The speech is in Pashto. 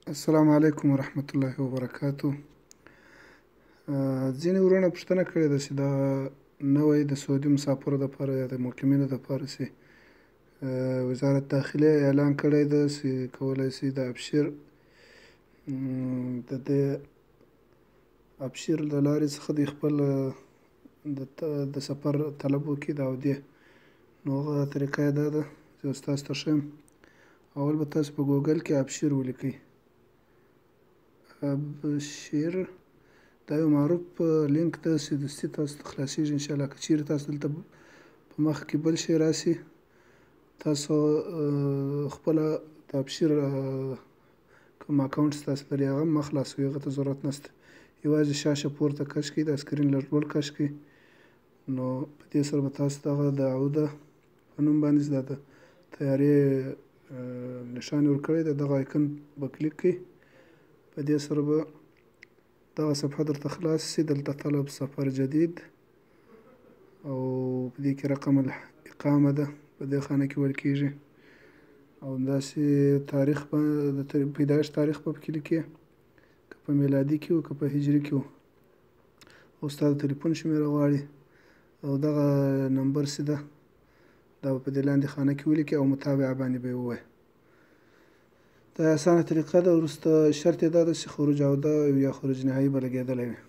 السلام علیکم ورحمت الله وبرکاتو. ځینې وروڼه پوښتنه کړې ده چې دا نوی د سعودي مسافرو دپاره یا د مقیمینو دپاره چې وزارت داخلې اعلان کړی ده چې کولی شي د ابشر د دې ابشر د لارې څخه د خپل د سفر طلب وکړي د عودې. نو هغه طریقه یې دا ده چې اوس تاسو ته ښیم. اول به تاسو په ګوګل کې ابشر ولیکئ. ابشر دا یو معروف لینک ده چې دستي تاسو ته خلاصیږي انشاءالله. که چیرې تاسو دلته په مخ کې بل شی راسي، تاسو خپله د ابشر کوم اکاونټ چې تاسو لرئ هغه مه خلاصوئ، هغه ته ضرورت نشته. یوازې شاشه پورته کش کړئ، دا سکرین لږ لوړ کش کړئ، نو په دې سره به تاسو دغه د عوده په نوم باندې چې دا د طیارې نښان یې ورکړی دی، دغه آیکن به کلیک کړئ. په دې سره به دغه صفحه درته خلاص شي. دلته طلب سفر جدید او په دې کې رقم الاقامه ده، په دې خانه کې ویل کېږي، او همداسې تاریخ به د پیدایښت تاریخ به پکې لیکې، که په میلادي کې و که په هجري کې و، او ستا د تلیفون شمېره غواړي، او دغه نمبر چې ده دا به په دې لاندې خانه کې ولیکې او متابعه باندې به یې ووایې. دا اسانه طریقه ده. وروسته شرط یې دا ده چې خروج عوده یا خروج نهایي به لګېدلی وي.